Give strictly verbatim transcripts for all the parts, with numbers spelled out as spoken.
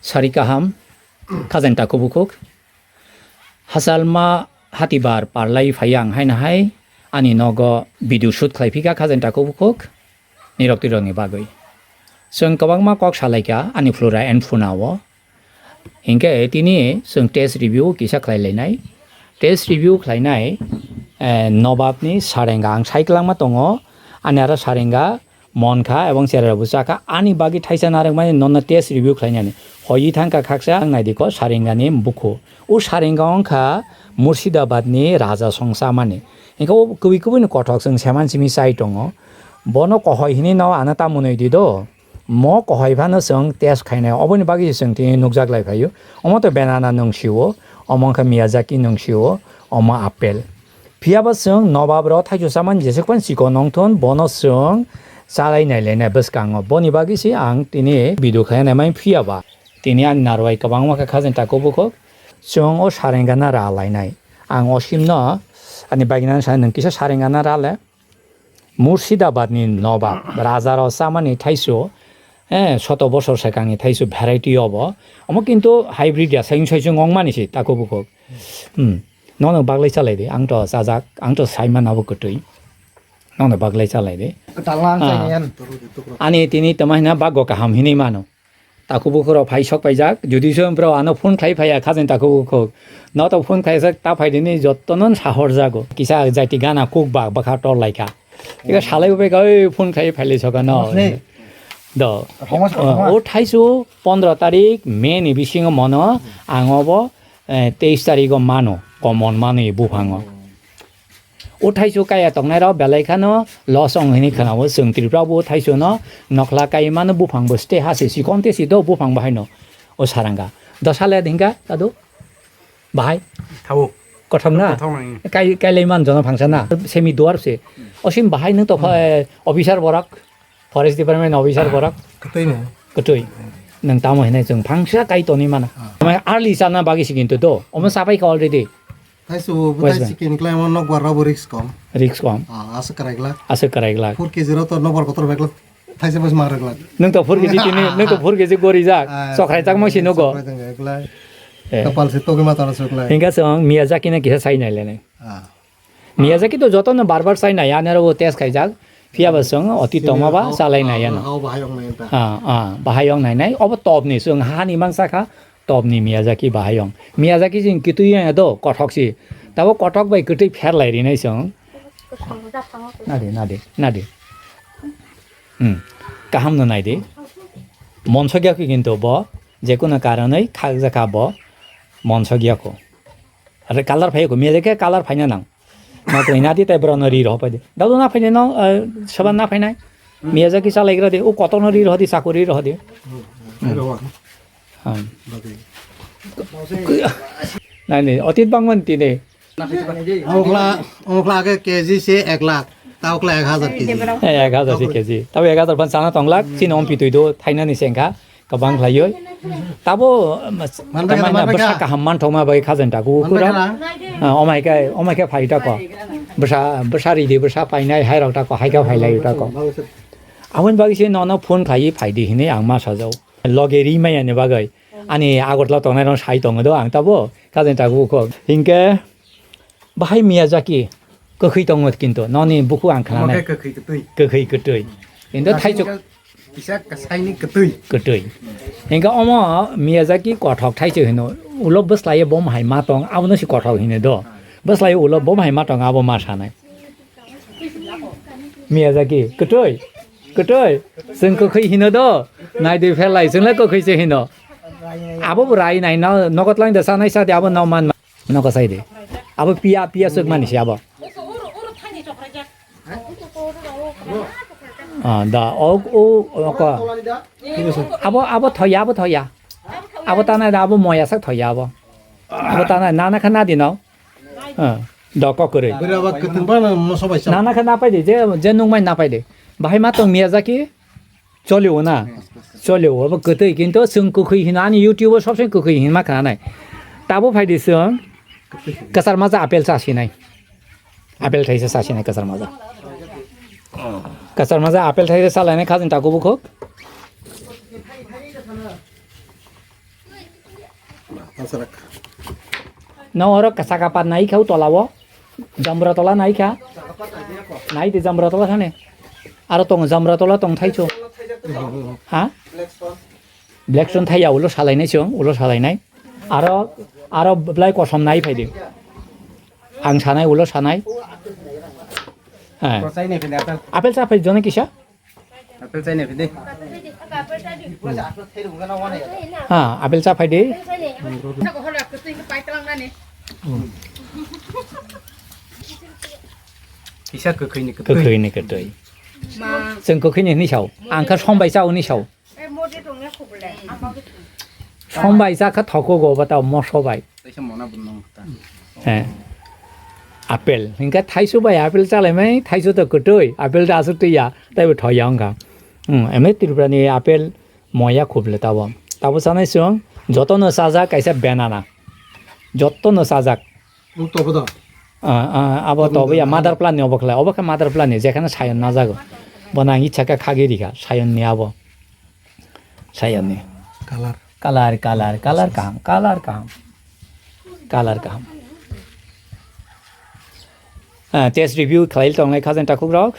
Sari kaham, khajani takhuk bukhuk. Hachalma hatibar parlai phai ang haino hai ani nogo video shoot khlai phika khajani takhuk bukhuk nirok twirokni bagwi. Chwng kwbangma kok salaikha ani phulura and phunao. Hinkhe tini chwng test review kisa khlai lainai. Test review khlainai, eh, Nobabni sarenga ang sai kwlangma tongo. Ani aro sarenga mon kha ebong cherai rokbo cha kha. Ani bagwi thaisa narwkmani nono test review khlainani. Hoiwi thangkha khaksa ang naidi ko sarengani bukhu. O sarenga wngkha Murshidabadni raja song chamani. Hinkhe o kubui kubuini kothok chwng seman simi chai tongo. Bono kohoi hinwi no ano ta mwnwi di do. Mo kohoi phano chwng test khainai, oboni bagwi se chwng tini nukjak lai phaio. Omo to banana nwng sio, omo wngkha Miyazaki nwng sio, omo apple. Phiya ba chwng Nobab rok thaichuk chamani jeswk phano chikon wngthun, bono chwng chalai nai lainai bwskango. Boni bagwi se ang tini video khlai nai mai phiya ba. Tini ani narwai kwbangma khe khajani takhuk bukhuk. Chwng o sarengana ra lainai. Ang o simno ani bagwi nang sa nwng kisa sarengana ra le. Murshidabadni Nobab, rajarok chamani thaisu, eh, soto bosor swkangni thaisu variety obo. Omo kintu hybrid ya, saiyung saiyung wngmani se takhuk bukhuk. Hmm. Nono baglai chalai di, ang to chajak, ang to saimano abo kwtwi. Nono baglai chalai di. Kwtal ang Ah. Chai yan. Ani tini tamo hina bago kaham hinwi mano. Takhuk bukhuk rok phai sok paijak, jodi se bro ano phone khlai phaiya khajani takhuk bukhuk. No to phone khlai sak ta phai dini jotto non sahor jago. Kisa jaiti gana kuk ba bwkha tor laikha. Ega salai ubai ga oi phone khlai phailai soka no. Homa sini. Do. Homa sini, homa. O thaisu pondro tarik May ni bisingo mono ang obo, eh, teis tarik o mano, komon mano e buphango. O thaisu kaya tongnai rok belai khano loss ong hini khwnao chwng Tripura bo thaisu no nokhla kai mano buphang bo stay ha se sikon te si do buphang bo haino o saranga dosa le dingka adu bahai Thauk. Kothok na Kothok na, hmm. Kai kai le man jono phangsa na semi duar se osim bahai nung to pha- officer borak Forest Department officer borak. Kwtwi no. Kwtwi. Nang tamo hinai chwng phangsa kai toni mana. Ah. Mai early chana bagi si kintu do. Omo sapai ka already. Thaisu bo West thai Bank. Chicken klai mo nok bar rabo risk kom. Risk kom. Ah, asa karai glak. Asa karai glak. Four K G ro to nok bar kotor bag glak. Thaisa bas mar glak. Nang to four K G tini, nang to four K G gori jak. Ah, sokrai jak mo si nogo. Sokrai jak glak. Eh. Kapal se togi mata na sok glak. Hinga song Miyazaki na kisa sai nai lene. Ah. Miyazaki to jotono bar bar chai nai, ani aro o test khaijak. Phiya ba chwng oti tongma ba hao, chalai nai hao, ano. Hao bahai ong nai ta. Ah, ah, bahai ong nai nai. Obo top ni chwng hani mang sakha, top ni Miyazaki bahai ong. Miyazaki chwng kitui ya do kothok si. Tabo kothok bai kwtwi pher lai rinai chwng. Nadi, nadi, nadi. Hmm. Kaham no nai di. Monsok ya kintu bo, je kono karonoi khakjakha bo, monsok ya ko. Are color phai ko, Miyazaki color phai na nang. Ma twi na di tai bro no ri ro phai di. Dadu na phai no, eh, saban na phai nai. Miyazaki chalai gra di, o kotor no ri ro di, sakuri ro di. Hmm. Nai ni, otit bang man ti ni. Okla, okla ke K G se ek lakh, ta okla ek hazar K G. Eh, ek hazar se K G. Tabo ek hazar ban sana tong lak, sini om pitui do, thaina ni sengkha. Kwbang khlaiwi. Tabo, um, manbai tamai na manbai bwsa kaham manthokma bai khajani takhuk bukhuk rok. Ah, omai khe, omai khe phai tako. Bwsa, bwsa ridi, bwsa painai hai rok tako, hai khe phai lai tako. Aboni bagwi se nono phone khlaiwi phai di hinwi ang ma sajao. Loge ri maya ni bagwi. Ani Agartala tongnai rok sai tongo do ang tabo. Khajani takhuk bukhuk. Hinkhe Bahai Miyazaki kwkhwi tongo kintu noni bukhuk ang khwnanai. Omo khe kwkhwi kwtwi. Kwkhwi kwtwi. Kintu thaichuk kisa kwsaini kwtwi. Kwtwi. Hingkhe omo Miyazaki kothok thaichuk hino. Ulo bwslaiyo bo hai ma tong, abono se kothok hino do. Bwslaiyo ulo bo hai ma tong, abo ma sanai. Miyazaki kwtwi. Kwtwi. Chwng kwkhwi hino do. Naidi phelai chwngla kwkhwi se hino. Abo bo rai nai no, nogo tlang da sanai sa de abo no man. Nogo sai de. Abo piya, piya suk mani se abo. Ah, da, o, o, o, ko. Abo, abo thoya, abo thoya. Abo tana da, abo moya sak thoya abo. Abo tana, nana kha na di no. Ah, da, ko kore. Bwrwi abo kwthwng phano moso bai sa. Nana kha na pai de, je, je nung mai na pai de. Bahai ma tong Miyazaki. Cholio na. Cholio, obo kwtwi, kintu chwng kwkhwi hino, ani YouTube o sob se kwkhwi hinma khanai. Tabo phaidi chwng kwchar maja apple chasinai. Apple thaisa chasinai kwchar maja. Kwchar maja apple thaisa chalainai khajani takhuk bukhuk. Tasarak. No oro kasa kapat nai kha u tola o. Jambra tola nai kha. Nai de jambra tola thane. Aro tong jambra tola tong thaicho. Ha? Black stone thai ya ulo salai nai chwng, ulo salai nai. Aro, aro belai kosom nai phai de. Ang sanai ulo sanai. Ha. Apple cha phai jone kisa? Apple chaina phidi. Ha, apple cha phai de. Kisa kwkhwini kwtwi. Kwkhwini kwtwi. Chwng kwkhwini hwnwi sao. Ang kha sombai cha hwnwi sao. Sombai cha kha thogo go ba ta moso bai. Kaisa mona bwnwng ta. He. Apple. Hinkhe thaisu bai apple chalaimai, thaisu to kwtwi, apple to aswk twi ya, taibo thoi ya wngkha. Hmm, emni Tripura ni apple moya khuble tabo. Tabo sanai chwng, jotono chajak kaisa banana. Jotono chajak. Nwng tobo do? Ah, ah, abo tobo ya, mother plant ni obo khlai. Obo khe mother plant ni, jekhano sayon najago. Bono ang ichha khe khagwi rikha, sayon ni abo. Sayani. Color. Color, color, color kaham, color kaham. Color kaham. Ah, test review khlai tongnai khajan takhuk rok.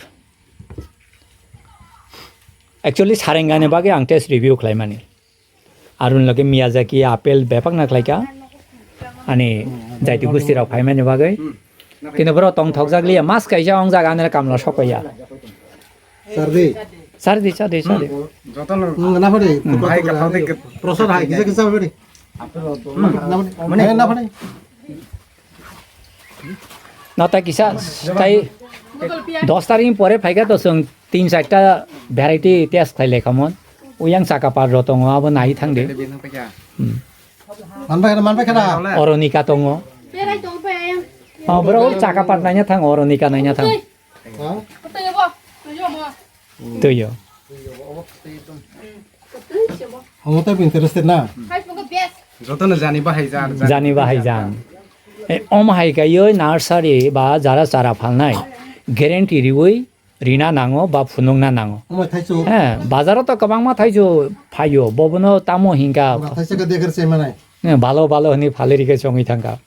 Actually, sarengani bagwi ang test review khlai mani. Arun loge Miyazaki apple bebak na khlai kha. Ani jaiti gusti rok phai mani bagwi. Kino boro tong thok jak liya, mas kaisa ong jak anere kamla sok ya. Sardi. Sardi, sardi, sardi. Jotono. Hmm, na phadi. Hmm. Hai ka phadi ke. Prosad hai kisa kisa phadi. Apple to. Hmm. Na phadi. Mane. Na phadi. Nota kisa tai dos tarik pore phaikha to chwng tin charta variety test khlai lekhamon. Uyang chaka par rotong abo nai thang de. Hmm. Manbai khana, manbai khana. Oronika tongo. Oh, bro, chaka par naina thang, oronika naina thang. Tuyo. Omo tei interested na? Jotono jani bahai jan, jan. Jani bahai jan. E, om hai kaiyo nursery ba jara chara phalnai guarantee riwi rina nango ba phunukna nango. Omo thaichu. He, bazaro to kwbangma thaichu phaio, bobono tamo hinka. Thaichu ka degar se manai. He, bhalo bhalo hwnwi phalwi rikhe chongwi thangkha.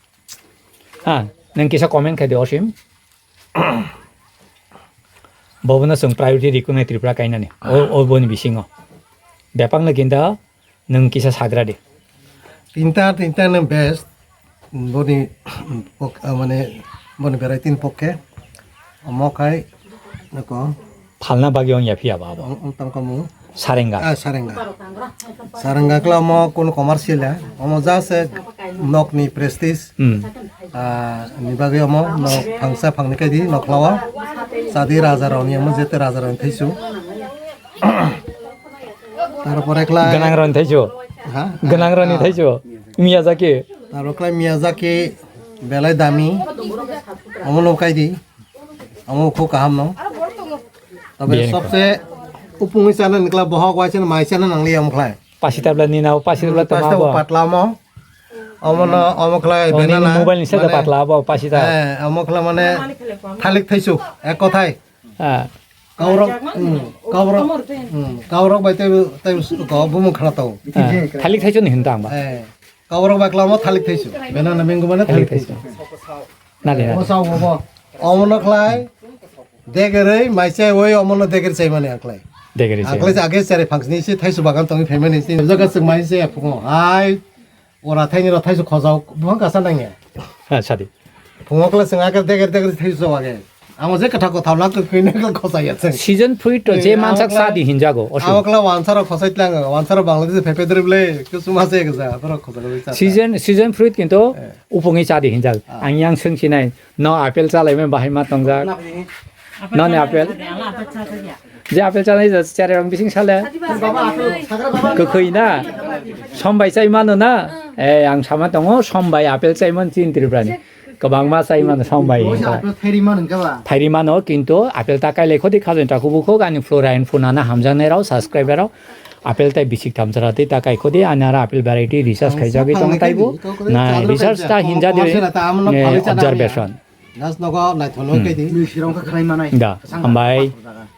Ha, nang kisa comment khai de Osim. Bobono chwng priority rikunai Tripura kainani. O, o boni bisingo. Bepakno kinta nwng kisa sagra di. Tinta, tinta nwng best. Boni pok-, ah, mane, boni variety ni pokke. Omo khai, nako. Phalna bagwi ong ya phiya ba abo. Ong, ong tang kamu. Sarenga. Ah, sarenga. Sarenga kla omo kun commercial ya. Omo just a nok ni prestige. Hmm. Ah, ni bagwi omo nok phangsa phangni kaidi nok lawa. Sadi raja roni omo jete raja roni thaisu. Tarpore kla. Ganang roni thaisu. Ha? Ganang roni thaisu. Miyazaki. Tarpore kla Miyazaki belai dami. Omo nok kaidi. Omo kho kaham no. Tabe sobse upungwi chana nikla bohok waisa mai chana nangli omo khlai. Pasi tabla ni nao, pasi tabla tama bo. Patla omo. Omo no, omo khlai. Mobile ni sada patla bo, pasi ta. Eh, omo khlai mane thalik thaisu, ek kothai. Ah. Kaurok, hmm, kaurok, hmm, kaurok bai tei, tei ko bumung khana tau. Ah. Thalik thaisu ni hinta ang ba. Eh, kaurok bai khlai omo thalik thaisu. Bena na mengu mane thalik thaisu. Nadi, nadi. Omo sao obo. Omo no khlai. Degerei, mai chai oi, omo no deger chai mani aklai. Degerei chai. Aklai age chari phangsni se thaisu bagan tongwi phaimani se. Jaga chwng mai se phungo. Hai. Ora thaini ro thaisu khojao. Buphang kasa nangya. Ha, sadi. Phungo khlai chwng age deger deger thaisu age. Amo je kwthao kwthao lak kwkhwini khe khosai ya chwng. Season fruit to je mansak sadi hinjago, osu. Amo khlai wansaro khosai tlang, wansaro Bangladesh phepedrib le, kusuma se gza, apharo khosai. Season, season fruit kinto upungwi chadi hinjak. Ah. Ang yang swng sinai, no apple chalaimani bahai ma tongjak. No ni apple. Je apple chalai je chare rong bising sale. Kwkhwi na. Sombai chai mano na. Eh, ang sama tongo, sombai apple chai man chin Tripura ni. Kwbangma chai mano sombai. Thairi mano, kintu apple ta kailai khodi khajon ta kubu khok ani fluorine phunana hamjaknai rao, subscriber rao. Apple tai bisik thamsara tei ta kaikhodi, ani aro apple variety research khaijagwi tongo taibo. Na research ta hinja de, eh, observation. Gas nogo naithok no kaidi. Da, hambai.